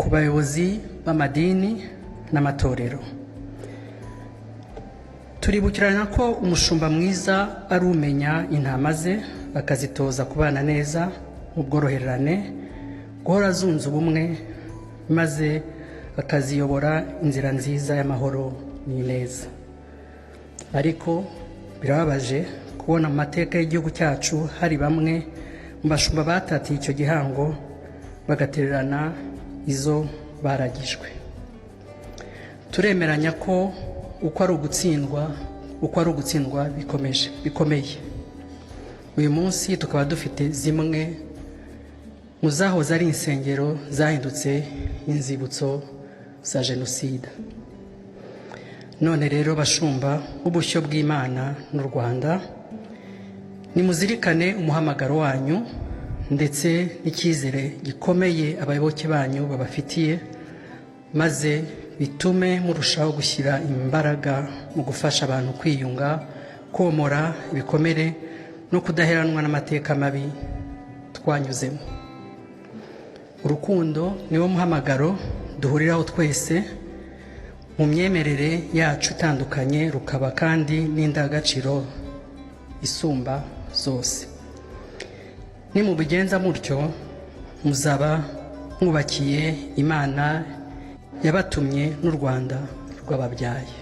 Ku bayobozi b'amadini n'amatorero, turibukirana ko umushumba mwiza ari umenya intama ze, akazitoza kubana neza mu bworoherane, guhora zunze ubumwe, maze akaziyobora inzira nziza y'amahoro n'ineza. Ariko birababaje kubona mu mateka y'igihugu cyacu hari bamwe mu bashumba batatiye icyo gihango, bagatererana izo baragijwe. Turemeranya ko uko ari ugutsindwa bikomeje bikomeye. Uyu munsi tukaba dufite zimwe mu zahoze ari insengero zahindutse inzibutso za jenoside. None rero, bashumba b'ubushyo bw'Imana n'u Rwanda, nimuzirikane umuhamagaro wanyu ndetse n'icyizere gikomeye abayoboke banyu babafitiye, maze bitume murushaho gushyira imbaraga mu gufasha abantu kwiyunga, komora ibikomere no kudaheranwa n'amateka mabi twanyuzemo. Urukundo niwo muhamagaro duhuriraho twese mu myemerere yacu itandukanye, rukaba kandi n'indangagaciro isumba zose. Nimubigenza mutyo, muzaba mwubakiye Imana yabatumye n'u Rwanda rwababyaye.